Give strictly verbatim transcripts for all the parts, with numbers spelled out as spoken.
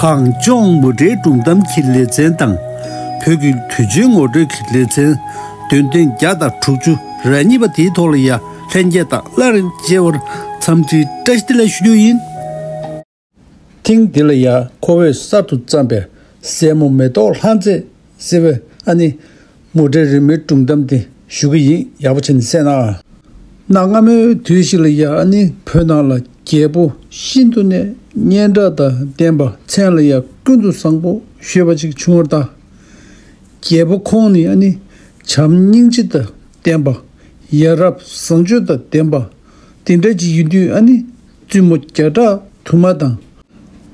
གངས་ལྗོངས་མུ་འབྲེལ་སྒྲུང་གཏམ་གྱི་ལེ་ཚན་དང་། བོད་ཀྱི་དུས་ཆེན་ངོ་སྤྲོད་ཀྱི་ལེ་ཚན། འདོན་ཐེངས་བརྒྱ་དང་དྲུག་ཅུ་རེ་གཉིས་པ་དེའི་ཐོག་ལ་ཡ་ལྷན་རྒྱས་དང་སླར་མཇལ་བར་འཚམས་འདྲི་བཀྲ་ཤིས་བདེ་ལེགས་ཞུ་རྒྱུ་ཡིན། ཐེངས་འདི་ལ་ཡ་ཁོ་བོས་གསར་དུ་བརྩམས་པའི་སྲས་མོ་མེ་ཏོག་ལྷ་མཛེས་ཟེར་བའི་ཨ་ནི་མུ་འབྲེལ་རི་མོའི་སྒྲུང་གཏམ་དེ་ཞུ་གི་ཡིན། ཡག་པོ་བྱས་ནས་གསན་ཨ། གནའ་སྔ་མོའི་དུས་ཤིག་ལ་ཡ་ཨ་ནི་བོད་ནང་ལ་རྒྱལ་པོ་ཤིན་ཏུ་ནས་སྙན་གྲགས་དང་ལྡན་པ། མཚན་ལ་ཡ་ཀུན་ཏུ་བཟང་པོ་ཞེས་པ་ཅིག་བྱུང་བར་གདའ། རྒྱལ་པོ་ཁོང་ནི་ཨ་ནི་བྱམས་སྙིང་རྗེ་དང་ལྡན་པ། ཡ་རབས་བཟང་སྤྱོད་དང་ལྡན་པ། དེ་འདྲ་ཅིག་ཡིན་དུས་ཨ་ནི་བཙུན་མོ་བརྒྱ་ཕྲག་དུ་མ་དང་།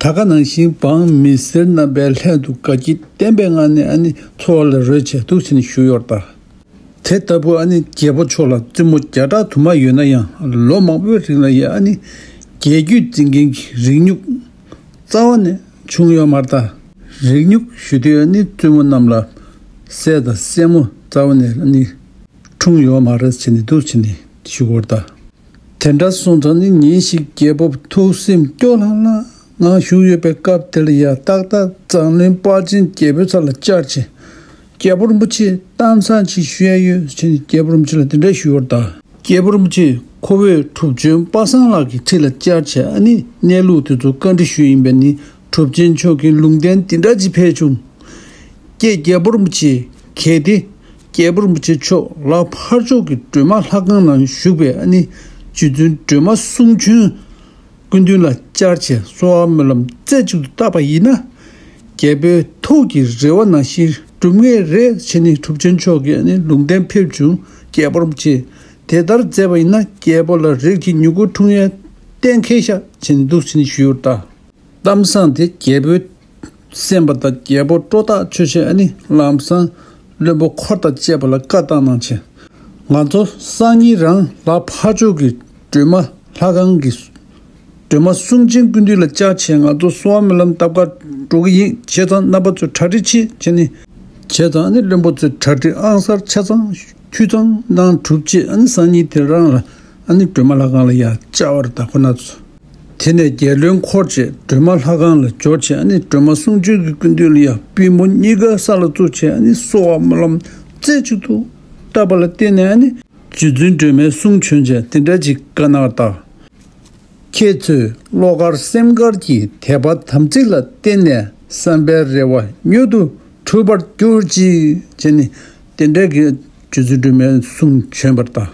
ད་ག་ནང་བཞིན་འབངས་མི་སེར་རྣམ་པའི་ལྷན་དུ་དགའ་སྐྱིད་ལྡན་པའི་ངང་ནས་ཨ་ནི་འཚོ་བ་ལ་རོལ་བྱས་འདུག་ཟེར་ནས་ཞུས་ཡོད་པར་གདའ། དེ་ལྟ་བུ་ཨ་ནི་རྒྱལ་པོ་མཆོག་ལ་བཙུན་མོ་བརྒྱ་ཕྲག་དུ་མ་ཡོད་ན་ཡང་ལོ་མང་པོའི་རིང་ལ་ཡ་ཨ་ནི་རྒྱལ་རྒྱུད་འཛིན་མཁན་གྱི་རིག་ནུས་རྩ་བ་ནས་བྱུང་ཡོད་མ་རེད་གདའ། རིག་ནུས་ཞུ་དུས་ཨ་ནི་བཙུན་མོ་རྣམས་ལ་སྲས་དང་སྲས་མོ་རྩ་བ་ནས་ཨ་ནི་འཁྲུངས་ཡོད་མ་རེད་ཟེར་ནས་འདུག་ཟེར་ནས་ཞུ་དགོས་རེད་གདའ། དེ་འདྲ་སོང་ཙང་ནི་ཉིན་ཞིག་རྒྱལ་པོ་ཐུགས་སེམས་སྐྱོ་ལྷང་ལྷང་ངང་བཞུགས་ཡོད་པའི་སྐབས་དེ་ལ་ཡ་ཏག་ཏག་མཛངས་བློན་དཔའ་ཆེན་རྒྱལ་པོའི་ཚབ་ལ་བཅར་བྱས། རྒྱལ་པོ་རིན་པོ་ཆེ། གཏམ་བཟང་ཅིག་ཞུ་ཡ་ཡོད་ཟེར་ནས་རྒྱལ་པོ་རིན་པོ་ཆེ་ལ་དེ་འདྲ་ཞུས་པར་གདའ། རྒྱལ་པོ་རིན་པོ་ཆེ་ཁོ་བོས་གྲུབ་ཆེན་པ་སངས་ལགས་ཀྱི་ཁྲི་ལ་བཅར་བྱས་ཨ་ནི་གནས་ལུགས་དེ་ཚོ་བཀའ་འདྲི་ཞུས་ཡིན་པས་ནི་གྲུབ་ཆེན་མཆོག་གིས་ལུང་བསྟན་འདི་འདྲ་ཅིག་ཕེབས་བྱུང་། ཀྱེ་རྒྱལ་པོ་རིན་པོ་ཆེ། གལ་ཏེ་རྒྱལ་པོ་རིན་པོ་ཆེ་མཆོག་ལྷ་ཕར་ཕྱོགས་ཀྱི་སྒྲོལ་མ་ལྷ་ཁང་ནང་བཞུགས་པའི་ཨ་ནི་རྗེ་བཙུན་སྒྲོལ་མ་གསུང་བྱོན་སྐུ་མདུན་ལ་བཅར་བྱས་གསོལ་བ་སྨོན་ལམ་རྩེ་གཅིག་ཏུ་བཏབ་པ་ཡིན་ན། རྒྱལ་པོའི་ཐུགས་ཀྱི་རེ་བ་ནང་བཞིན་འགྲུབ་ངེས་རེད་ཟེར་ནས་གྲུབ་ཆེན་མཆོག་གིས་ཨ་ནི་ལུང་བསྟན་ཕེབས་བྱུང་། རྒྱལ་པོ་རིན་པོ་ཆེ། དེ་ལྟར་མཛད་པ་ཡིན་ན་རྒྱལ་པོ་ལ་རིགས་ཀྱི་མྱུ་གུ་འཁྲུངས་ཡས་གཏན་འཁེལ་ཤག་ཟེར་ནས་འདུག་ཟེར་ནས་ཞུས་པར་གདའ། གཏམ་བཟང་དེ་རྒྱལ་པོས་གསན་པ་དང་རྒྱལ་པོ་སྤྲོ་ཐག་ཆོད་བྱས་ཨ་ནི་ལམ་སང་བློན་པོ་འཁོར་དང་བཅས་པ་ལ་བཀའ་བཏང་གནང་བྱས། ང་ཚོ་སང་ཉིན་རང་ལྷ་ཕར་ཕྱོགས་ཀྱི་སྒྲོལ་མ་ལྷ་ཁང་གི་སྒྲོལ་མ་གསུང་ཆེན་སྐུ་མདུན་ལ་བཅར་བྱས་ང་ཚོ་གསོལ་བ་སྨོན་ལམ་བཏབ་ག་འགྲོ་གི་ཡིན། བྱས་ཙང་རྣམ་པ་ཚོས་གྲ་སྒྲིག་བྱེད་བྱས་ནས། བྱས་ཙང་ཨ་ནི་བློན་པོ་ཚོས་གྲ་སྒྲིག་ཨང་གསར་ཆ་ཚང་འཐུས་ཚང་གནང་གྲུབ་རྗེས་ཨ་ནི་སང་ཉིན་དེ་རང་ལ་ཨ་ནི་སྒྲོལ་མ་ལྷ་ཁང་ལ་ཡར་བཅར་བར་གདའ་ཁོ་ན་ཚོ། དེ་ནས་རྒྱལ་བློན་འཁོར་བཅས་སྒྲོལ་མ་ལྷ་ཁང་ལ་འབྱོར་བྱས་ཨ་ནི་སྒྲོལ་མ་གསུང་ཆོས་ཀྱི་སྐུ་མདུན་ལ་ཡ་པུས་མོ་གཉིས་ཀ་ས་ལ་བཙུགས་བྱས་ཨ་ནི་གསོལ་བ་སྨོན་ལམ་རྩེ་གཅིག་ཏུ་བཏབ་པ་ལ་བརྟེན་ནས་ཨ་ནི་རྗེ་བཙུན་སྒྲོལ་མའི་གསུང་བྱོན་བྱས་དེ་འདྲ་ཅིག་བཀའ་གནང་བ་དང་། ཁྱེད་ཚོས་བློ་དཀར་སེམས་དཀར་གྱི་དད་པ་དམ་ཚིག་ལ་བརྟེན་ནས་བསམ་པའི་རེ་བ་མྱུར་དུ་འགྲུབ་པར་གྱུར་ཅིག་བྱས་ནས་དེ་འདྲ་གི་རྗེ་བཙུན་སྒྲོལ་མའི་གསུང་བྱོན་པར་གདའ།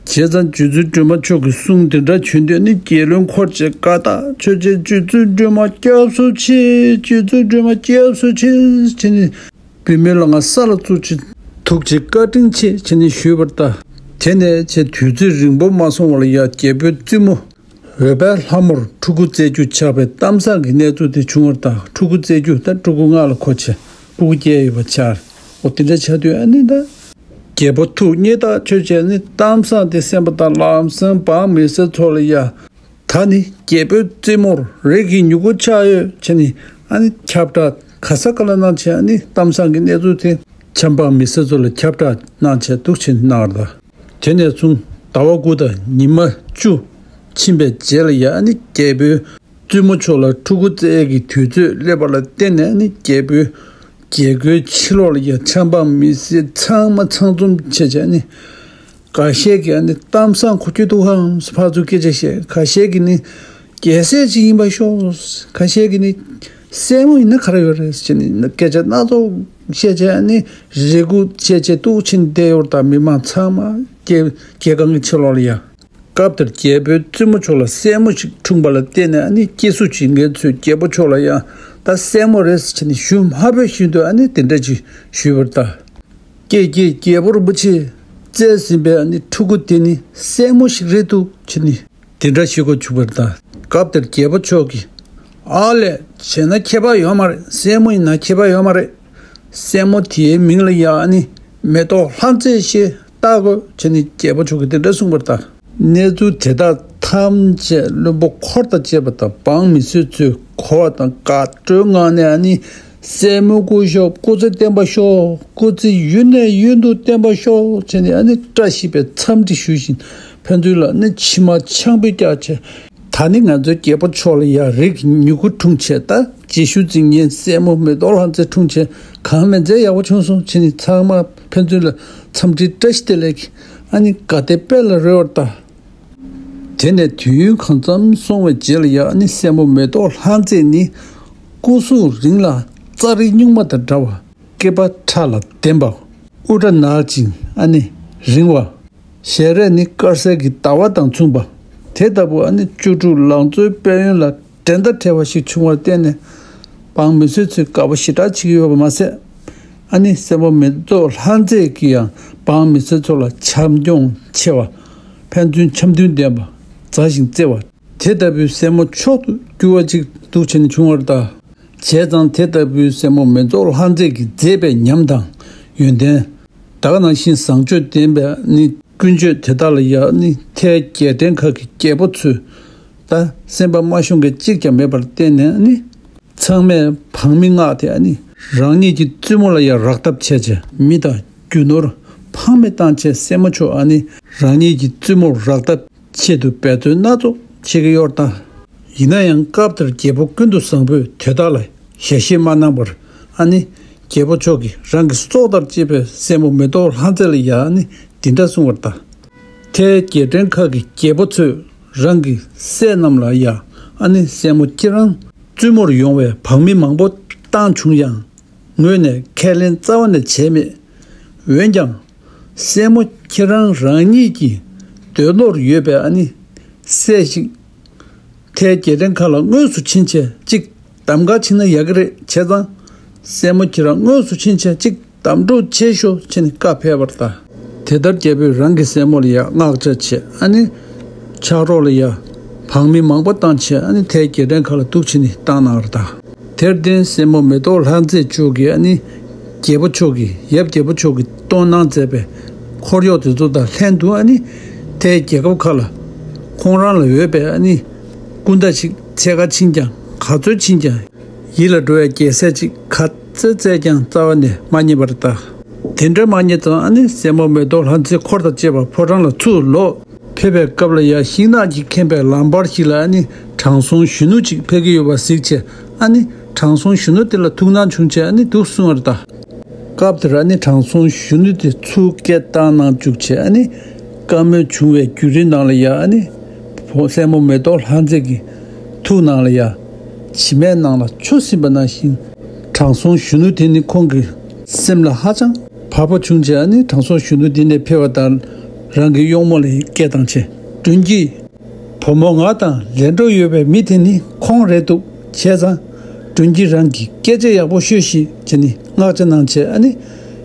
བྱས་ཙང་རྗེ་བཙུན་སྒྲོལ་མ་མཆོག་གི་གསུང་དེ་འདྲ་བྱོན་དུས་ནི་རྒྱལ་བློན་འཁོར་བཅས་དགའ་ཐག་ཆོད་བྱས་རྗེ་བཙུན་སྒྲོལ་མ་སྐྱབས་སུ་མཆི། རྗེ་བཙུན་སྒྲོལ་མ་སྐྱབས་སུ་མཆི་བྱས་ནས་པུས་མོའི་ལག་པ་ས་ལ་བཙུགས་བྱས་ཐུགས་རྗེ་བཀའ་དྲིན་ཆེ་བྱས་ནས་ཞུས་པར་གདའ། དེ་ནས་བྱས་དུས་ཚོད་རིང་པོ་མ་སོང་བར་ཡ་རྒྱལ་པོའི་བཙུན་མོ་འོད་དཔལ་ལྷ་མོར་ཕྲུ་གུ་བཙས་རྒྱུ་ཆགས་པའི་གཏམ་བཟང་གི་གནས་ཚུལ་དེ་བྱུང་བར་གདའ། ཕྲུ་གུ་བཙས་རྒྱུ་ད་ཕྲུ་གུ་མངལ་ལ་འཁོར་བྱས་ཕྲུ་གུ་སྐྱེས་ཡོད་པ་ཆགས། འོ་དེ་འདྲ་ཆགས་དུས་ཨ་ནི་ད་རྒྱལ་པོ་ཐུགས་མཉེས་ཐག་ཆོད་བྱས་ནི་གཏམ་བཟང་དེ་གསན་པ་དང་ལམ་སང་འབངས་མི་སེར་ཚོ་ལ་ཡ་ད་ནི་རྒྱལ་པོའི་བཙུན་མོར་རིགས་ཀྱི་མྱུ་གུ་ཆགས་ཡོད་བྱས་ནི་ཨ་ནི་ཁྱབ་བསྒྲགས་ག་ས་ག་ལ་གནང་བྱས་ཨ་ནི་གཏམ་བཟང་གི་གནས་ཚུལ་དེ་ཆབ་འབངས་མི་སེར་ཚོ་ལ་ཁྱབ་བསྒྲགས་གནང་བྱས་འདུག་བྱས་ནི་གནང་བར་གདའ། དེ་ནས་བཟུང་ཟླ་བ་དགུ་དང་ཉི་མ་བཅུ་ཕྱིན་པའི་རྗེས་ལ་ཡ་ཨ་ནི་རྒྱལ་པོའི་བཙུན་མོ་མཆོག་ལ་ཕྲུ་གུ་བཙའ་ཡས་ཀྱི་དུས་ཚོད་སླེབས་པ་ལ་བརྟེན་ནས་ཨ་ནི་རྒྱལ་པོའི་རྒྱལ་སྒོའི་ཕྱི་ལོགས་ལ་ཡ་ཆབ་འབངས་མི་སེར་ཚང་མ་ཚང་འཛོམས་བྱས་བྱས་ཨ་ནི་འགའ་ཤས་ཀྱིས་ཨ་ནི་གཏམ་བཟང་གོ་རྒྱུ་འདུག་གམ་ཕར་ཚུར་སྐད་ཆ་བཤད། འགའ་ཤས་ཀྱིས་ནི་རྒྱལ་སྲས་ཅིག་ཡིན་པ་ཤོག་འགའ་ཤས་ཀྱིས་ནི་སྲས་མོ་ཡིན་ན་ག་རེ་ཡོད་རེད་ཟེར་ནས་སྐད་ཆ་སྣ་ཚོགས་བཤད་བྱས་ཨ་ནི་རེ་སྒུག་བྱས་བྱས་འདུག་བྱས་ནས་བསྡད་ཡོད་པར་གདའ། མི་མང་ཚང་མ་རྒྱལ་རྒྱལ་ཁང་གི་ཕྱི་ལོགས་ལ་ཡ། སྐབས་དེར་རྒྱལ་པོའི་བཙུན་མོ་མཆོག་ལ་སྲས་མོ་ཞིག་འཁྲུངས་པ་ལ་བརྟེན་ནས་ཨ་ནི་སྐྱེལ་སྲུང་བྱེད་མཁན་ཚོས་རྒྱལ་པོ་མཆོག་ལ་ཡང་ད་སྲས་མོ་རེད་ཟེར་ནས་ཞུ་མ་ཕོད་བཞིན་དུ་ཨ་ནི་དེ་འདྲ་ཅིག་ཞུས་པར་གདའ། ཀྱེ་ཀྱེ་རྒྱལ་པོ་རིན་པོ་ཆེ། བཙས་ཟིན་པའི་ཨ་ནི་ཕྲུ་གུ་དེ་ནི་སྲས་མོ་ཞིག་རེད་འདུག་ཟེར་ནས་དེ་འདྲ་ཞུ་དགོས་བྱུང་བར་གདའ། སྐབས་དེར་རྒྱལ་པོ་མཆོག་གིས་ཨ་ལས། བྱས་ན་ཁྱད་པར་ཡོད་མ་རེད། སྲས་མོ་ཡིན་ན་ཁྱད་པར་ཡོད་མ་རེད། སྲས་མོ་དེའི་མིང་ལ་ཡང་ནི་མེ་ཏོག་ལྷ་མཛེས་ཞེས་བཏགས་དགོས་བྱས་ནས་རྒྱལ་པོ་མཆོག་གིས་དེ་འདྲ་གསུངས་པར་གདའ། གནས་ཚུལ་དེ་དག་ཐམས་ཅད་བློན་པོ་འཁོར་དང་བཅས་པ་དང་འབངས་མི་སེར་ཚོས་གོ་བ་དང་དགའ་སྤྲོའི་ངང་ནས་ཨ་ནི་སྲས་མོ་སྐུ་ཞབས་སྐུ་ཚེ་བརྟན་པ་ཤོག་སྐུ་ཚེ་ཡུན་ནས་ཡུན་དུ་བརྟན་པ་ཤོག་བྱས་ནས་ཨ་ནི་བཀྲ་ཤིས་པའི་འཚམས་འདྲི་ཞུ་བཞིན་ཕན་ཚུན་ལ་ནི་མཆི་མ་ཆང་ཕུད་བརྒྱབ་བྱས། ད་ ད་ནི་ང་ཚོའི་རྒྱལ་པོ་མཆོག་ལ་ཡ་རིགས་མྱུ་གུ་འཁྲུངས་བྱས། ད་རྗེས་ཤུལ་འཛིན་མཁན་སྲས་མོ་མེ་ཏོག་ལྷ་མཛེས་འཁྲུངས་བྱས། གང་མི་མཛད་ཡག་པོ་བྱུང་སོང་བྱས་ནས། ཚང་མ་ཕན་ཚུན་ལ་འཚམས་འདྲི་བཀྲ་ཤིས་བདེ་ལེགས་ཀྱིས་ཨ་ནི་དགའ་བདེ་དཔལ་ལ་རོལ་བར་གདའ། དེ་ནས་དུས་ཡུན་གང་འཚམ་སོང་བའི་རྗེས་ལ་ཡ་ཨ་ནི་སྲས་མོ་མེ་ཏོག་ལྷ་མཛེས་ནི་སྐུ་གཟུགས་རིང་ལ་རྩ་རི་སྨྱུག་མ་དང་འདྲ་བ། སྐེད་པ་ཕྲ་ལ་ལྡེམ་པ། དབུ་སྐྲ་ནག་ཅིང་ཨ་ནི་རིང་བ། ཞལ་རས་ནི་དཀར་གསལ་གྱི་ཟླ་བ་དང་མཚུངས་པ། དེ་ལྟ་བུ་ཨ་ནི་བཅུ་དྲུག་ལང་ཚོའི་དཔལ་ཡོན་ལ་འགྲན་ཟླ་བྲལ་བ་ཞིག་བྱུང་བར་བརྟེན་ནས། འབངས་མི་སེར་ཚོས་དགའ་པོ་ཞེ་དྲག་བྱེད་ཀྱི་ཡོད་པ་མ་ཟད། ཨ་ནི་སྲས་མོ་མེ་ཏོག་ལྷ་མཛེས་ཀྱིས་ཡང་འབངས་མི་སེར་ཚོ་ལ་བྱམས་སྐྱོང་ཆེ་བ། ཕན་ཚུན་འཆམ་མཐུན་ལྡན་པ། མཛའ་ཞིང་བརྩེ་བ། དེ་ལྟ་བུའི་སྲས་མོ་མཆོག་ཏུ་གྱུར་བ་ཅིག་འདུག་བྱས་ནས་བྱུང་བར་གདའ། བྱས་ཙང་དེ་ལྟ་བུའི་སྲས་མོ་མེ་ཏོག་ལྷ་མཛེས་ཀྱི་མཛེས་པའི་ཉམས་དང་ཡོན་ཏན། ད་ག་ནང་བཞིན་བཟང་སྤྱོད་ལྡན་པའི་ནི་ཀུན་སྤྱོད་དེ་དག་ལ་ཡ་ནི་མཐའི་རྒྱལ་ཕྲན་ཁག་གི་རྒྱལ་པོ་ཚོས་ད་སེམས་པ་མ་ཤོང་མཁན་གཅིག་ཀྱང་མེད་པར་བརྟེན་ནས་ནི། ཚང་མས་འབངས་མི་མངགས་ཏེ་ཨ་ནི་རང་ཉིད་ཀྱི་བཙུན་མོ་ལ་ཡང་རག་ཐབས་བྱས་བྱས། མི་དང་རྒྱུ་ནོར་ཕངས་མེད་བཏང་བྱས། སྲས་མོ་མཆོག་ཨ་ནི་རང་ཉིད་ཀྱི་བཙུན་མོར་རག་ཐབས་ཆེད་དུ་འབད་བརྩོན་སྣ་ཚོགས་བྱེད་ཀྱི་ཡོད་པར་གདའ། ཡིན་ན་ཡང་སྐབས་དེར་རྒྱལ་པོ་ཀུན་ཏུ་བཟང་པོས་དེ་དག་ལ་ཞལ་བཞེས་མ་གནང་བར། ཨ་ནི་རྒྱལ་པོ་མཆོག་གིས་རང་གི་སྲོག་ལྟར་གཅེས་པའི་སྲས་མོ་མེ་ཏོག་ལྷ་མཛེས་ལ་ཡང་ཨ་ནི་འདི་འདྲ་གསུངས་པར་གདའ། མཐའི་རྒྱལ་ཕྲན་ཁག་གི་རྒྱལ་པོ་ཚོས་རང་གི་སྲས་རྣམས་ལ་ཡང་ཨ་ནི་སྲས་མོ་ཁྱེད་རང་བཙུན་མོར་ཡོང་བའི་བག་མི་མང་པོ་བཏང་བྱུང་ཡང་། ངོས་ནས་ཁས་ལེན་རྩ་བ་ནས་བྱས་མེད། འོན་ཀྱང་སྲས་མོ་ཁྱེད་རང་རང་ཉིད་ཀྱི་འདོད་བློར་ཡོད་པའི་ཨ་ནི་སྲས་ཤིག་མཐའི་རྒྱལ་ཕྲན་ཁག་ལ་དངོས་སུ་ཕྱིན་བྱས་གཅིག་གདམ་ག་ཕྱིན་ན་ཡག་གི་རེད། བྱས་ཙང་སྲས་མོ་ཁྱེད་རང་དངོས་སུ་ཕྱིན་བྱས་གཅིག་གདམ་འགྲོ་བྱེད་ཤོག་བྱས་ནས་བཀའ་ཕེབས་པར་གདའ། དེ་ལྟར་རྒྱལ་པོས་རང་གི་སྲས་མོ་ལ་ཡང་མངགས་བྱ་བྱས། ཨ་ནི་ཕྱག་རོགས་ལ་ཡང་བག་མི་མང་པོ་བཏང་བྱས། ཨ་ནི་མཐའི་རྒྱལ་ཕྲན་ཁག་ལ་འདུག་བྱས་ནས་བཏང་གནང་བར་གདའ། དེར་བརྟེན་སྲས་མོ་མེ་ཏོག་ལྷ་མཛེས་མཆོག་གིས་ཨ་ནི་རྒྱལ་པོ་མཆོག་གིས་ཡབ་རྒྱལ་པོ་མཆོག་གིས་བཏོན་གནང་མཛད་པའི་འཁོར་གཡོག་དེ་ཚོ་དང་ལྷན་དུ་ཨ་ནི་མཐའི་རྒྱལ་ཁབ་ཁག་ལ་ཁོང་རང་ལ་འོས་པའི་ཨ་ནི་སྐུ་ཟླ་ཞིག་འཚོལ་ག་ཕྱིན་ཀྱང་། ག་ཚོད་ཕྱིན་ཀྱང་ཡིད་ལ་འགྲོ་བའི་རྒྱལ་སྲས་ཅིག་ག་ཚོད་བཙལ་ཀྱང་རྩ་བ་ནས་མ་རྙེད་པར་གདའ། དེ་འདྲ་མ་རྙེད་ཙང་ཨ་ནི་སྲས་མོ་མེ་ཏོག་ལྷ་མཛེས་འཁོར་དང་བཅས་པ་ཕོ་བྲང་ལ་ཚུར་ལོག་ཕེབས་པའི་སྐབས་ལ་ཡང་ཤིང་ནགས་ཀྱིས་ཁེངས་པའི་ལམ་བར་ཞིག་ལ་ཨ་ནི་དྲང་སྲོང་གཞོན་ནུ་ཅིག་ཕེབས་ཀྱི་ཡོད་པ་གཟིགས་བྱས། ཨ་ནི་དྲང་སྲོང་གཞོན་ནུ་དེ་ལ་ཐུགས་སྣང་བྱུང་བྱས་ཨ་ནི་འདུག་གསུངས་པར་གདའ། སྐབས་དེར་ཨ་ནི་དྲང་སྲོང་གཞོན་ནུ་དེ་ཚུར་སྐད་བཏང་གནང་བཅུག་བྱས། ཨ་ནི་བཀའ་མོལ་བྱུང་བའི་བརྒྱུད་རིམ་ནང་ལ་ཡང་ཨ་ནི་སྲས་མོ་མེ་ཏོག་ལྷ་མཛེས་ཀྱི་ཐུགས་ནང་ལ་ཡང་བྱེ་མའི་ནང་ལ་ཆུ་ཟིན་པ་ནང་བཞིན་དྲང་སྲོང་གཞོན་ནུ་དེ་ནི་ཁོང་གི་སེམས་ལ་ཧ་ཅང་བབ་པོ་བྱུང་བྱས། ཨ་ནི་དྲང་སྲོང་གཞོན་ནུ་འདི་ནས་ཕེབས་པ་དང་རང་གི་གཡོག་མོ་ལ་སྐད་བཏང་བྱས། སྒྲུང་གི་བུ་མོ་ང་དང་ལས་འགྲོ་ཡོད་པའི་མི་དེ་ནི་ཁོང་རེད་འདུག། བྱས་ཙང་སྒྲུང་གིས་རང་གི་སྐད་ཆ་ཡག་པོ་ཤོད་ཤིག་བྱས་ནས་མངགས་བྱ་གནང་བྱས། ཨ་ནི་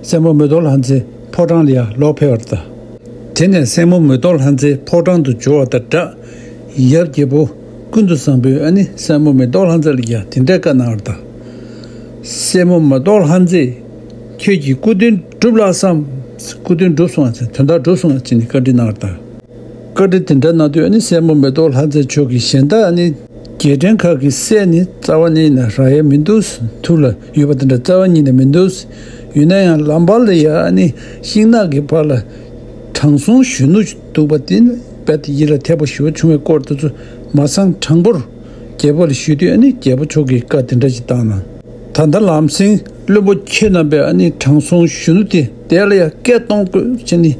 སྲས་མོ་མེ་ཏོག་ལྷ་མཛེས་ཕོ་བྲང་ལ་ཡར་ལོག་ཕེབས་པར་གདའ། དེ་ནས་སྲས་མོ་མེ་ཏོག་ལྷ་མཛེས་ཕོ་བྲང་དུ་འབྱོར་བ་དང་སྦྲགས། ཡབ་རྒྱལ་པོ་ཀུན་ཏུ་བཟང་པོས་ཨ་ནི་སྲས་མོ་མེ་ཏོག་ལྷ་མཛེས་ལ་ཡང་དེ་འདྲའི་བཀའ་གནང་བར་གདའ། སྲས་མོ་མེ་ཏོག་ལྷ་མཛེས། ཁྱོད་ཀྱི་སྐུ་དོན་འགྲུབ་ལགས་སམ། སྐུ་དོན་འགྲུབ་སོང་ང་། དོན་དག་འགྲུབ་སོང་ང་བྱས་ནས་བཀའ་འདྲི་གནང་བར་གདའ། བཀའ་འདྲི་དེ་འདྲ་གནང་དུས་ཨ་ནི་སྲས་མོ་མེ་ཏོག་ལྷ་མཛེས་མཆོག་གིས་གཞན་དག་ཨ་ནི་རྒྱལ་ཕྲན་ཁག་གི་སྲས་ནི་རྩ་བ་ནས་ན་རག་ཡ་མི་འདུག། ཐུགས་ལ་ཡོད་པ་དེ་འདྲ་རྩ་བ་ཉིད་ནས་མི་འདུག། ཡིན་ན་ཡང་ལམ་བར་ལ་ཡ་ཨ་ནི་ཤིང་ནགས་ཀྱི་བར་ལ་དྲང་སྲོང་གཞོན་ནུ་འདུག་པ་དེ་ནི་རྦད་དེ་ཡིད་ལ་འཐད་པོ་ཞེ་པོ་བྱུང་བའི་སྐོར་དེ་ཚོ་མ་གསང་དྲང་པོར་རྒྱལ་པོ་ལ་ཞུས་དུས་ཨ་ནི་རྒྱལ་པོ་མཆོག་གིས་བཀའ་དེ་འདྲ་ཞིག་བཏང་གནང་། ད་ལྟ་ལམ་སེང་བློན་པོ་ཁྱེད་རྣམ་པས་ཨ་ནི་དྲང་སྲོང་གཞོན་ནུ་དེ་དེ་ལ་ཡང་སྐད་གཏོང་དགོས་བྱས་ནས་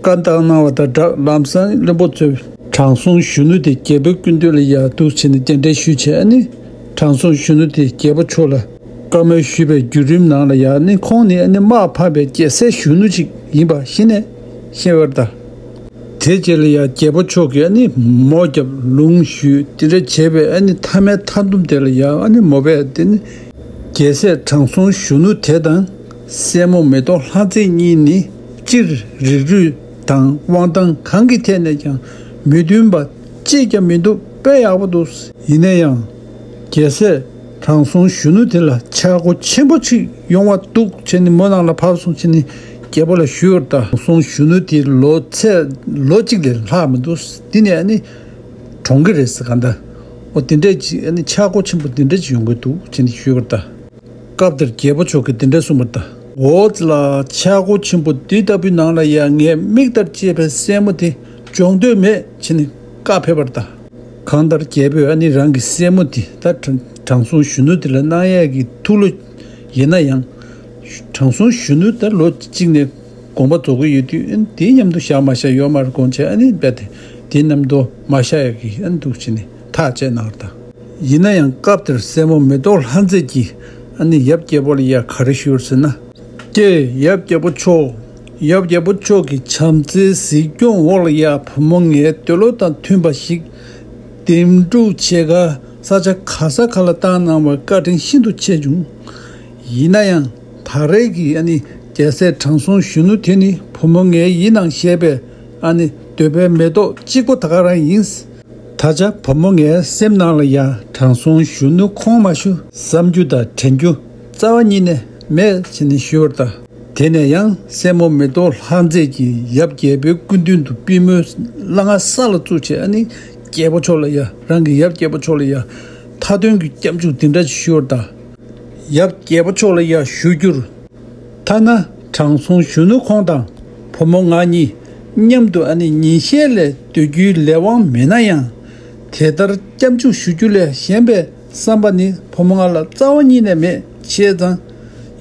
བཀའ་བཏང་གནང་བ་དང་སྦྲགས། ལམ་སང་བློན་པོ་ཚོས་དྲང་སྲོང་གཞོན་ནུ་དེ་རྒྱལ་པོའི་སྐུ་མདུན་ལ་ཡར་འདུག་བྱས་ནས་རྟེན་འབྲེལ་ཞུས་བྱས། ཨ་ནི་དྲང་སྲོང་གཞོན་ནུ་དེ་རྒྱལ་པོ་མཆོག་ལ་བཀའ་མོལ་ཞུས་པའི་བརྒྱུད་རིམ་ནང་ལ་ཡང་ནི་ཁོང་ནི་ཨ་ནི་དམག་འཕང་པའི་རྒྱལ་སྲས་གཞོན་ནུ་ཅིག་ཡིན་པ་གཞི་ནས་ཤེས་པར་གདའ། དེ་རྗེས་ལ་ཡང་རྒྱལ་པོ་མཆོག་གིས་ཨ་ནི་མོ་བརྒྱབ་ལུང་ཞུས་དེ་འདྲ་བྱས་པས། ཨ་ནི་མཐའ་མའི་མཐའ་སྡོམ་དེ་ལ་ཡང་ཨ་ནི་མོ་བས་དེ་ནི་རྒྱལ་སྲས་དྲང་སྲོང་གཞོན་ནུ་དེ་དང་སྲས་མོ་མེ་ཏོག་ལྷ་མཛེས་གཉིས་ནི་སྤྱིར་རིགས་རུས་དང་དབང་ཐང་གང་གི་ཐད་ནས་ཀྱང་མི་མཐུན་པ་གཅིག་ཀྱང་མི་འདུག། དཔེ་ཡག་པོ་འདུག། ཡིན་ན་ཡང་རྒྱལ་སྲས་དྲང་སྲོང་གཞོན་ནུ་དེ་ལ་ཆག་སྒོ་ཆེན་པོ་ཅིག་ཡོང་བ་འདུག་བྱས་ནས་མོ་ནང་ལ་བབས་སོང་བྱས་ནས་རྒྱལ་པོ་ལ་ཞུས་པར་གདའ། དྲང་སྲོང་གཞོན་ནུ་དེ་ལོ་ཚད་ལོ་གཅིག་ལས་ལྷག་མི་འདུག། འདི་ནས་ཨ་ནི་གྲོངས་ཀྱི་རེད་ཟེར་ག་འདྲ། འོ་དེ་འདྲས་ཅིག་ཨ་ནི་ཆག་སྒོ་ཆེན་པོ་དེ་འདྲས་ཅིག་ཡོང་གི་འདུག་བྱས་ནས་ཞུས་པར་གདའ། སྐབས་དེར་རྒྱལ་པོ་མཆོག་གིས་དེ་འདྲས་གསུངས་པར་གདའ། འོ་ཙི་ལ། ཆག་སྒོ་ཆེན་པོ་འདི་ལྟ་བུའི་ནང་ལ་ཡང་ངའི་མིག་ལྟར་གཅེས་པའི་སྲས་མོ་དེ་འབྱུང་འདོད་མེད་བྱས་ནས་བཀའ་ཕེབས་པར་གདའ། གང་ལྟར་རྒྱལ་པོས་ཨ་ནི་རང་གི་སྲས་མོ་དེ་ད་དྲང་དྲང་སྲོང་གཞོན་ནུ་དེ་ལ་གནང་ཡས་ཀྱི་ཐུགས་བློ་ཡིན་ན་ཡང་། དྲང་སྲོང་གཞོན་ནུ་ད་ལོ་གཅིག་ནས་དགོངས་པ་རྫོགས་ཀྱི་ཡོད་དུས། ཨ་ནི་དེའི་མཉམ་དུ་བཞག་མ་བཞག་ཡོད་མ་རེད་དགོངས་བྱས། ཨ་ནི་རྦད་དེ་དེའི་མཉམ་དུ་མ་བཞག་ཡས་ཀྱི་ཨ་ནི་འདུག་བྱས་ནས་ཐག་བཅད་གནང་བ་དང་། ཡིན་ན་ཡང་སྐབས་དེར་སྲས་མོ་མེ་ཏོག་ལྷ་མཛེས་ཀྱིས་ཨ་ནི་ཡབ་རྒྱལ་པོ་ལ་ཡ་ག་རེ་ཞུས་ཟེར་ན། ཀྱེ་ཡབ་རྒྱལ་པོ་མཆོག་ཡབ་རྒྱལ་པོ་མཆོག་གི་བྱམས་བརྩེའི་གཟིགས་སྐྱོང་འོག་ལ་ཡ་བུ་མོ་ངའི་འདོད་བློ་དང་མཐུན་པ་ཞིག་འདེམས་སྒྲུག་བྱེད་ག་ས་ཆ་ག་ས་ག་ལ་བཏང་གནང་བར་བཀའ་དྲིན་ཤིན་ཏུ་ཆེ་བྱུང་། ཡིན་ན་ཡང་ད་རེས་ཀྱི་ཨ་ནི་རྒྱལ་སྲས་དྲང་སྲོང་གཞོན་ནུ་དེ་ནི་བུ་མོ་ངའི་ཡིད་ནང་བཞད་པའི་ཨ་ནི་འདོད་པའི་མེ་ཏོག་གཅིག་པོ་ད་ག་རང་ཡིན། ད་ཆ་བུ་མོ་ངའི་སེམས་ནང་ལ་ཡ་དྲང་སྲོང་གཞོན་ནུ་ཁོང་མ་ཞུ་བསམ་རྒྱུ་དང་དྲན་རྒྱུ་རྩ་བ་ཉིད་ནས་མེད་ཅེས་ནས་ཞུས་པར་གདའ། དེ་ནས་ཡང་སྲས་མོ་མེ་ཏོག་ལྷ་མཛེས་ཀྱིས་ཡབ་རྒྱལ་པོའི་སྐུ་མདུན་དུ་པུས་མོའི་སླ་ང་ས་ལ་བཙུགས་བྱས། ཨ་ནི་རྒྱལ་པོ་མཆོག་ལ་ཡ་རང་གི་ཡབ་རྒྱལ་པོ་མཆོག་ལ་ཡ་མཐའ་དོན་གྱི་སྐྱབས་འཇུག་འདི་འདྲ་ཞིག་ཞུས་པར་གདའ། ཡབ་རྒྱལ་པོ་མཆོག་ལ་ཡ་ཞུ་རྒྱུར། ཐ་ན་དྲང་སྲོང་གཞོན་ནུ་ཁོང་དང་བུ་མོ་ང་གཉིས་མཉམ་དུ་ཨ་ནི་ཉིན་ཤས་ལས་སྡོད་རྒྱུའི་ལས་དབང་མེད་ན་ཡང་། དེ་ལྟར་སྐྱབས་འཇུག་ཞུ་རྒྱུ་ལས་གཞན་པའི་བསམ་པ་ནི་བུ་མོ་ང་ལ་རྩ་བ་ཉིད་ནས་མེད། བྱས་ཙང་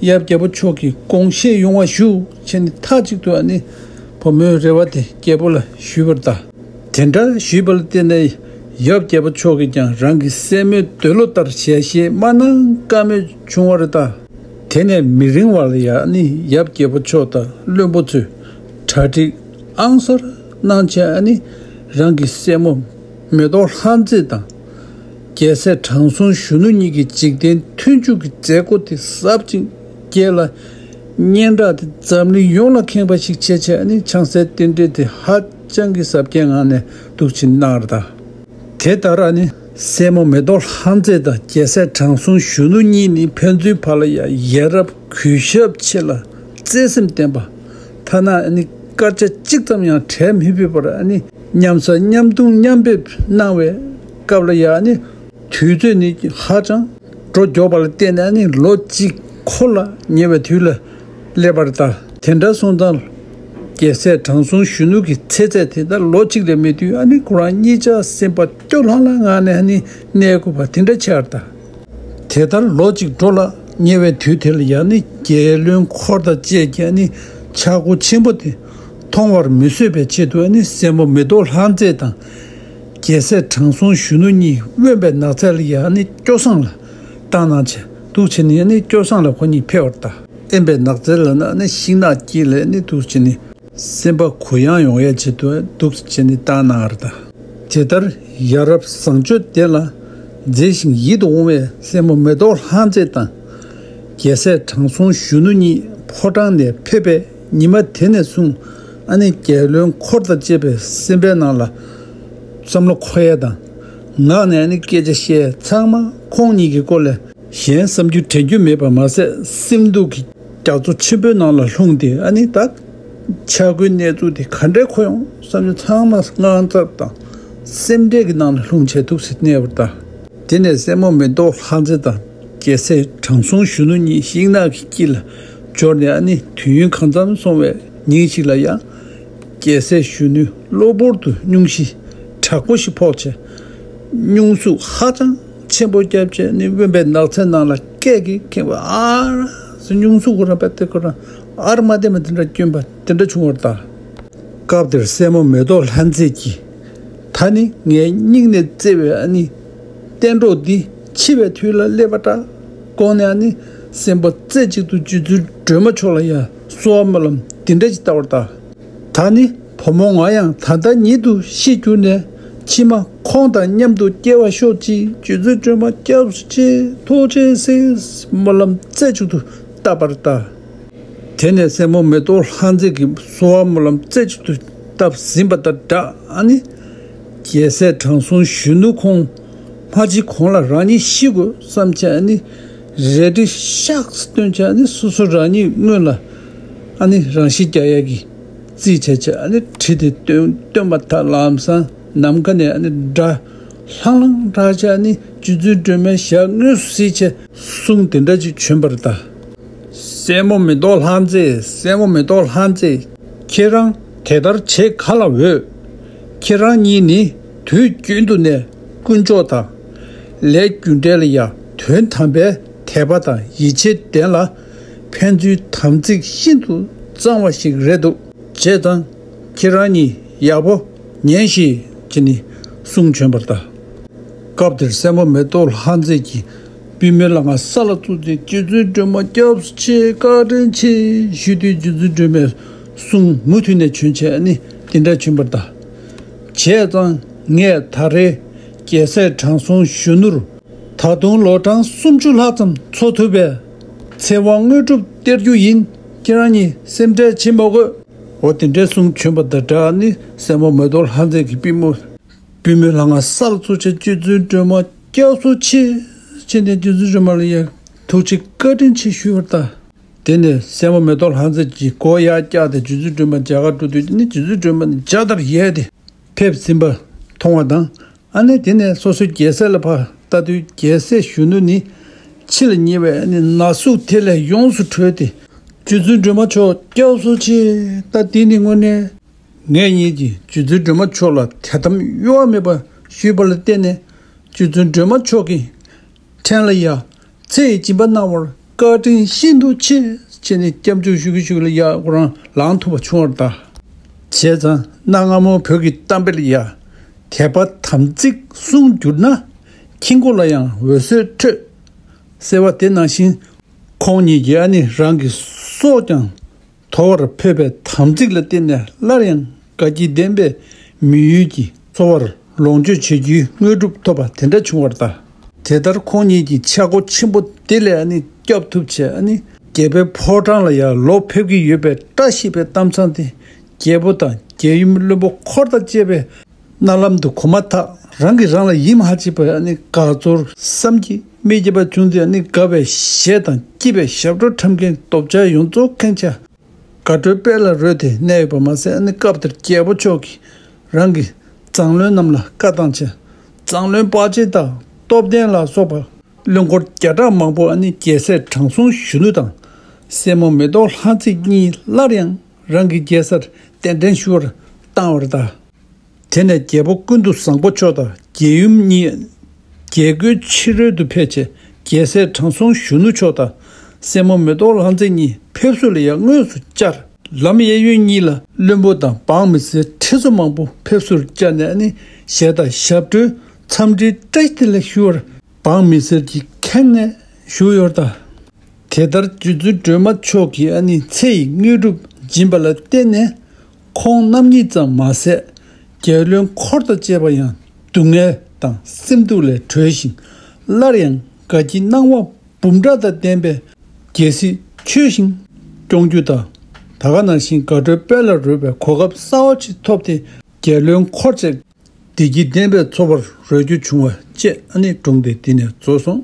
ཡབ་རྒྱལ་པོ་མཆོག་གིས་དགོངས་བཞེས་ཡོང་བ་ཞུ་བྱས་ནས་མཐའ་གཅིག་ཏུ་ཨ་ནི་བུ་མོའི་རེ་བ་དེ་རྒྱལ་པོ་ལ་ཞུས་པར་གདའ། དེ་འདྲ་ཞུས་པ་ལ་བརྟེན་ནས་ཡབ་རྒྱལ་པོ་མཆོག་གིས་ཀྱང་རང་གི་སྲས་མོའི་འདོད་བློ་ལྟར་ཞལ་བཞེས་མ་གནང་ཀ་མེད་བྱུང་བ་རེད་གདའ། དེ་ནས་མི་རིང་བ་ལ་ཡ་ནི་ཡབ་རྒྱལ་པོ་མཆོག་དང་བློན་པོ་ཚོས་གྲ་སྒྲིག་ཨང་གསར་གནང་བྱས། ཨ་ནི་རང་གི་སྲས་མོ་མེ་ཏོག་ལྷ་མཛེས་དང་རྒྱལ་སྲས་དྲང་སྲོང་གཞོན་ནུ་གཉིས་ཀྱི་འཇིག་རྟེན་མཐུན་འཇུག་གི་མཛད་སྒོ་དེ་ཟབ་ཅིང་རྒྱས་ལ། སྙན་གྲགས་དེ་འཛམ་གླིང་ཡོངས་ལ་ཁེངས་པ་ཞིག་བྱས་བྱས། ཨ་ནི་ཆང་སའི་རྟེན་འབྲེལ་དེ་ཧ་ཅང་གི་གཟབ་རྒྱས་ངང་ནས་འདུག་ཕྱིན་གནང་བ་རེད་གདའ། དེ་ལྟར་ཨ་ནི་སྲས་མོ་མེ་ཏོག་ལྷ་མཛེས་དང་རྒྱལ་སྲས་དྲང་སྲོང་གཞོན་ནུ་གཉིས་ནི་ཕན་ཚུན་བར་ལ་ཡ་ཡ་རབས་གུས་ཞབས་ཆེ་ལ་བརྩེ་སེམས་ལྡན་པ། ཐ་ན་ཨ་ནི་སྐར་ཆ་གཅིག་ཙམ་ཡང་བྲལ་མི་ཕོད་པར་ཨ་ནི་མཉམ་ཟ་མཉམ་འཐུང་མཉམ་སྦས་གནང་བའི་སྐབས་ལ་ཡ་ཨ་ནི་དུས་ཚོད་ནི་ཧ་ཅང་འགྲོ་མགྱོགས་པ་ལ་བརྟེན་ནས་ཨ་ནི་ལོ་གཅིག་འཁོར་ལ་ཉེ་བའི་དུས་ལ་སླེབས་པ་རེད་གདའ། དེ་འདྲ་སོང་ཙང་རྒྱལ་སྲས་དྲང་སྲོང་གཞོན་ནུ་གི་ཚེ་ཚད་དེ་ད་ལོ་གཅིག་ལས་མེད་དུས། ཨ་ནི་ཁོ་རང་གཉིས་ཆ་སེམས་པ་སྐྱོ་ལྷང་ལྷང་ངང་ནས་ཨ་ནི་གནས་དགོས་པ་དེ་འདྲ་ཆགས་རེད་གདའ། དེ་ལྟར་ལོ་གཅིག་འགྲོ་ལ་ཉེ་བའི་དུས་དེ་ལ་ཡ་ནི་རྒྱལ་བློན་འཁོར་དང་བཅས་ཀྱི་ཨ་ནི་ཆག་སྒོ་ཆེན་པོ་དེ་མཐོང་བར་མི་བཟོད་པའི་ཆེད་དུ། ཨ་ནི་སྲས་མོ་མེ་ཏོག་ལྷ་མཛེས་དང་རྒྱལ་སྲས་དྲང་སྲོང་གཞོན་ནུ་གཉིས་དབེན་པའི་ནགས་ཚལ་ལ་ཡ་ཨ་ནི་སྐྱོ་སངས་ལ་བཏང་གནང་བྱས། འདུག་བྱས་ནས་ཨ་ནི་སྐྱོ་སངས་ལ་ཁོ་གཉིས་ཕེབས་པ་རེད་གདའ། དབེན་པའི་ནགས་ཚལ་ལ་ནི་ཨ་ནི་ཤིང་ནགས་དཀྱིལ་ལ་ནི་འདུག་བྱས་ནས་སེམས་པ་གུ་ཡངས་ཡོང་ཡས་ཆེད་དུ་འདུག་བྱས་ནས་བཏང་གནང་བ་རེད་གདའ། དེ་ལྟར་ཡ་རབས་བཟང་སྤྱོད་ལྡན་ལ་མཛེས་ཤིང་ཡིད་དུ་འོང་བའི་སྲས་མོ་མེ་ཏོག་ལྷ་མཛེས་དང་རྒྱལ་སྲས་དྲང་སྲོང་གཞོན་ནུ་གཉིས་ཕོ་བྲང་ནས་ཕེབས་པའི་ཉི་མ་དེ་ནས་བཟུང་ཨ་ནི་རྒྱལ་བློན་འཁོར་དང་བཅས་པའི་སེམས་པའི་ནང་ལ་བསམ་བློ་འཁོར་ཡས་དང་། ངག་ནས་ཨ་ནི་སྐད་ཆ་བཤད་ཡས་ཚང་མ་ཁོང་གཉིས་ཀྱི་སྐོར་ལས། གཞན་བསམ་རྒྱུ་དྲན་རྒྱུ་མེད་པ་མ་ཟད། སེམས་སྡུག་གི་རྒྱ་མཚོ་ཆེན་པོའི་ནང་ལ་ལྷུང་སྟེ། ཨ་ནི་ད་ཆག་སྒོའི་གནས་ཚུལ་དེ་ག་འདྲའི་འཁོར་ཡོང་བསམ་རྒྱུ་ཚང་མ་དངངས་འཚབ་དང་སེམས་ཁྲལ་གྱི་ནང་ལ་ལྷུང་བྱས་འདུག་སེ་གནས་པ་རེད་གདའ། དེ་ནས་སྲས་མོ་མེ་ཏོག་ལྷ་མཛེས་དང་རྒྱལ་སྲས་དྲང་སྲོང་གཞོན་ནུ་གཉིས་ཤིང་ནགས་ཀྱི་དཀྱིལ་ལ་འབྱོར་ནས། ཨ་ནི་དུས་ཡུན་གང་འཚམ་སོང་བའི་ཉིན་ཞིག་ལ་ཡང་། རྒྱལ་སྲས་གཞོན་ནུ་གློ་བུར་དུ་སྙུང་གཞི་དྲག་པོ་ཞིག་ཕོག་བྱས། སྙུང་ཟུག་ཧ་ཅང་ཆེན་པོ་བརྒྱབ་བྱས་ནས་དབེན་པའི་ནགས་ཚལ་ནང་ལ་སྐད་ཀྱིས་ཁེངས་པ། ཨ་ར་ཟེར་སྙུང་ཟུག་ཁོ་རང་པད་དེ་ཁོ་རང་ཨར་མ་དེ་མ་དེ་འདྲ་སྐྱོན་པ་དེ་འདྲ་བྱུང་བར་གདའ། སྐབས་དེར་སྲས་མོ་མེ་ཏོག་ལྷ་མཛེས་ཀྱིས། ད་ནི་ངའི་སྙིང་ནས་བརྩེ་བའི་ཨ་ནི་གཏན་གྲོགས་འདི་འཆི་བའི་དུས་ལ་སླེབས་པ་འདྲ་དགོངས་ནས། ཨ་ནི་སེམས་པ་རྩེ་གཅིག་ཏུ་རྗེ་བཙུན་སྒྲོལ་མ་མཆོག་ལ་ཡང་གསོལ་བ་སྨོན་ལམ་འདི་འདྲ་ཞིག་བཏབ་པར་གདའ། ད་ནི་བུ་མོ་ང་ཡང་ད་ལྟ་ཉིད་དུ་ཤི་གྱུར་ནས། ཕྱི་མ་ཁོང་དང་མཉམ་དུ་སྐྱེ་བར་ཤོག་ཅིག་རྗེ་བཙུན་སྒྲོལ་མ་སྐྱབས་སུ་མཆི། ཐུགས་རྗེ་གཟིགས། སྨོན་ལམ་རྩེ་གཅིག་ཏུ་བཏབ་པར་གདའ། དེ་ནས་སྲས་མོ་མེ་ཏོག་ལྷ་མཛེས་ཀྱིས་གསོལ་བ་སྨོན་ལམ་རྩེ་གཅིག་ཏུ་བཏབ་ཟིན་པ་དང་སྦྲགས། ཨ་ནི་རྒྱལ་སྲས་དྲང་སྲོང་གཞོན་ནུ་ཁོང་མ་འཆི་གོང་ལ་རང་ཉིད་ཤི་དགོས་བསམ་བྱས། ཨ་ནི་རལ་གྲི་ཤག་སེ་བཏོན་བྱས། ཨ་ནི་སོ་སོ་རང་ཉིད་སྔོན་ལ་ཨ་ནི་རང་ཤི་རྒྱག་ཡས་ཀྱི་རྩིས་བྱས་བྱས། ཨ་ནི་གྲི་དེ་བཏོན་བཏོན་པ་དང་ལམ་སང་ནམ་མཁའ་ནས་ཨ་ནི་སྒྲ་ལྷང་ལྷང་གྲགས་བྱས། ཨ་ནི་རྗེ་བཙུན་སྒྲོལ་མའི་ཞལ་དངོས་སུ་གཟིགས་བྱས་གསུང་དེ་འདྲ་ཅིག་བྱོན་པར་གདའ། སྲས་མོ་མེ་ཏོག་ལྷ་མཛེས། སྲས་མོ་མེ་ཏོག་ལྷ་མཛེས། ཁྱེད་རང་དེ་ལྟར་བྱེད་ག་ལ་འོས། ཁྱེད་རང་གཉིས་ནི་དུས་རྒྱུན་དུ་ནས་ ཀུན་སྤྱོད་དང་། ལས་རྒྱུ་འབྲས་ལ་ཡང་དོན་དམ་པའི་དད་པ་དང་ཡིད་ཆེས་ལྡན་ལ། ཕན་ཚུན་དམ་ཚིག་ཤིན་ཏུ་གཙང་བ་ཞིག་རེད་འདུག་བྱས་ཙང་ཁྱེད་རང་གཉིས་ཡག་པོ་ཉན་ཤིག་ཅེས་ནས་གསུང་བྱོན་པར་གདའ། སྐབས་དེར་སྲས་མོ་མེ་ཏོག་ལྷ་མཛེས་ཀྱིས་པུས་མོའི་ལྷ་ང་ས་ལ་བཙུགས་ཏེ། རྗེ་བཙུན་སྒྲོལ་མ་སྐྱབས་སུ་མཆི། བཀའ་དྲིན་ཆེ་ཞུས་དུས། རྗེ་བཙུན་སྒྲོལ་མས་གསུང་མུ་མཐུད་ནས་བྱོན་བྱས་ནི་དེ་འདྲ་བྱོན་པར་གདའ། བྱས་ཙང་ངས་ད་རེས་རྒྱལ་སྲས་དྲང་སྲོང་གཞོན་ནུར་ད་དུང་ལོ་གྲངས་སུམ་ཅུ་ལྷག་ཙམ་འཚོ་ཐུབ་པའི་ཚེ་དབང་དངོས་གྲུབ་སྟེར་རྒྱུ་ཡིན། ཁྱེད་རང་གཉིས་སེམས་ཁྲལ་བྱེད་མ་དགོས། འོ་དེ་འདྲའི་གསུང་བྱོན་པ་དང་སྦྲགས་ནི་སྲས་མོ་མེ་ཏོག་ལྷ་མཛེས་ཀྱི་པུས་མོ། པུས་མོའི་ལྷ་ང་ས་ལ་བཙུགས་བྱས། རྗེ་བཙུན་སྒྲོལ་མ་སྐྱབས་སུ་མཆི་ཅེས་ནས། རྗེ་བཙུན་སྒྲོལ་མ་ལ་ཡང་ཐུགས་རྗེ་བཀའ་དྲིན་ཆེ་ཞུས་པར་གདའ། དེ་ནས་སྲས་མོ་མེ་ཏོག་ལྷ་མཛེས་ཀྱིས་མགོ་ཡར་བཀྱགས་ཏེ་རྗེ་བཙུན་སྒྲོལ་མ་མཇལ་ཁ་འགྲོ་དུས་ནི། རྗེ་བཙུན་སྒྲོལ་མ་ནི་འཇའ་ལྟར་ཡལ་ཏེ་ཕེབས་ཟིན་པ་མཐོང་བ་དང་། ཨ་ནི་དེ་ནས་སོ་སོའི་རྒྱལ་སྲས་ལ་ཕར་ལྟ་དུས། རྒྱལ་སྲས་གཞོན་ནུ་ནི་ཕྱི་ལ་ཉེ་བའི་ཨ་ནི་ན་ཟུག་དེ་ལས་ཡོངས་སུ་གྲོལ་ཏེ། རྗེ་བཙུན་སྒྲོལ་མ་མཆོག་སྐྱབས་སུ་མཆི། ད་འདི་ནི་དངོས་གནས་ངེད་གཉིས་ཀྱིས་རྗེ་བཙུན་སྒྲོལ་མ་མཆོག་ལ་དད་དམ་གཡོ་བ་མེད་པ་ཞུས་པ་ལ་བརྟེན་ནས། རྗེ་བཙུན་སྒྲོལ་མ་མཆོག་གིས་ཕྲན་ལ་ཡང་ཚེ་ཡི་སྦྱིན་པ་གནང་བར་བཀའ་དྲིན་ཤིན་ཏུ་ཆེ་ཅེས་ནས་སྐྱབས་འཇུག་ཞུ་གི་ཞུ་གི་ལ་ཡ་ཁོ་རང་ལངས་ཐུབ་པ་བྱུང་བར་གདའ། བྱས་ཙང་གནའ་སྔ་མོ་བོད་ཀྱི་གཏམ་དཔེ་ལ་ཡ། དད་པ་དམ་ཚིག་གསུམ་གྱུར་ན། ཁྱི་མགོ་ལ་ཡང་འོད་ཟེར་འཕྲོས། ཟེར་བ་དེ་ནང་བཞིན། ཁོང་ཉིད་ཀྱིས་ཨ་ནི་རང་གི་སྲོག་ཀྱང་དོར་བར་ཕོད་པའི་དམ་ཚིག་ལ་བརྟེན་ནས། སླར་ཡང་དགའ་སྐྱིད་ལྡན་པའི་མི་ཡུལ་གྱི་འཚོ་བར་ལོངས་སྤྱོད་བྱེད་རྒྱུའི་དངོས་གྲུབ་ཐོབ་པ་དེ་འདྲ་བྱུང་བར་གདའ། དེ་ལྟར་ཁོང་ཉིད་ཀྱི་ཆག་སྒོ་ཆེན་པོ་དེ་ལས་ཨ་ནི་སྐྱོབ་ཐུབ་བྱས། ཨ་ནི་རྒྱལ་པོའི་ཕོ་བྲང་ལ་ཡང་ལོག་ཕེབས་ཀྱི་ཡོད་པའི་བཀྲ་ཤིས་པའི་གཏམ་བཟང་དེ། རྒྱལ་པོ་དང་རྒྱལ་ཡུམ་བློན་པོ་འཁོར་དང་བཅས་པའི་རྣ་ལམ་དུ་གོ་མ་ཐག། རང་གིས་རང་ལ་ཡིད་མ་ཆེས་པའི་ཨ་ནི་དགའ་ཚོར་བསམ་གྱིས་མི་ཁྱབ་པ་བྱུང་སྟེ། ཨ་ནི་དགའ་བའི་གཞས་དང་སྐྱིད་པའི་ཞབས་བྲོ་འཁྲབ་མཁན་སྟོབས་ཆེན་ཡོངས་རྫོགས་ཁེངས་བྱས། དགའ་སྤྲོའི་དཔལ་ལ་རོལ་ཏེ་གནས་ཡོད་པ་མ་ཟད། ཨ་ནི་སྐབས་དེར་རྒྱལ་པོ་མཆོག་གིས་རང་གི་མཛངས་བློན་རྣམས་ལ་བཀའ་བཏང་བྱས། མཛངས་བློན་དཔའ་ཆེན་དང་སྟོབས་ལྡན་ལ་སོགས་པ་བློན་འཁོར་བརྒྱ་ཕྲག་མང་པོ་ཨ་ནི་རྒྱལ་སྲས་དྲང་སྲོང་གཞོན་ནུ་དང་སྲས་མོ་མེ་ཏོག་ལྷ་མཛེས་གཉིས་སླར་ཡང་རང་གི་རྒྱལ་སར་གདན་འདྲེན་ཞུ་བར་བཏང་བར་གདའ། དེ་ནས་རྒྱལ་པོ་ཀུན་ཏུ་བཟང་པོ་མཆོག་དང་རྒྱལ་ཡུམ་གཉིས་རྒྱལ་སྒོའི་ཕྱི་རོལ་དུ་ཕེབས་བྱས། རྒྱལ་སྲས་དྲང་སྲོང་གཞོན་ནུ་མཆོག་དང་སྲས་མོ་མེ་ཏོག་ལྷ་མཛེས་གཉིས་ཕེབས་བསུ་ལ་ཡང་དངོས་སུ་བཅར། ལམ་གཡས་གཡོན་གཉིས་ལ་བློན་པོ་དང་འབངས་མི་སེར་ཁྲི་ཚོ་མང་པོ་ཕེབས་བསུར་བཅར་ནས། ཨ་ནི་གཞས་དང་ཞབས་བྲོའི་འཚམས་འདྲིའི་བཀྲ་ཤིས་བདེ་ལེགས་ཞུ་བར་འབངས་མི་སེར་གྱིས་ཁེངས་ནས་བཞུགས་ཡོད་པར་གདའ། དེ་ལྟར་རྗེ་བཙུན་སྒྲོལ་མ་མཆོག་གིས་ཨ་ནི་ཚེ་ཡི་དངོས་གྲུབ་སྦྱིན་པ་ལ་བརྟེན་ནས། ཁོང་རྣམ་གཉིས་ཙམ་མ་ཟད། རྒྱལ་བློན་འཁོར་དང་བཅས་པ་ཡང་སྡུག་བསྔལ་དང་སེམས་སྡུག་ལས་གྲོལ་ཞིང་། སླར་ཡང་དགའ་སྐྱིད་སྣང་བ་འབུམ་ཕྲག་དང་ལྡན་པའི་རྒྱལ་སྲིད་ཆོས་བཞིན་སྐྱོང་རྒྱུ་དང་། ད་ག་ནང་བཞིན་དགའ་སྤྲོའི་དཔལ་ལ་རོལ་བའི་གོ་སྐབས་གསར་བ་ཞིག་ཐོབ་སྟེ། རྒྱལ་བློན་འཁོར་བཅས་བདེ་སྐྱིད་ལྡན་པའི་འཚོ་བར་རོལ་རྒྱུ་བྱུང་བ་བཅས། ཨ་ནི་སྒྲུང་དེ་འདི་ནས་རྫོགས་སོང་།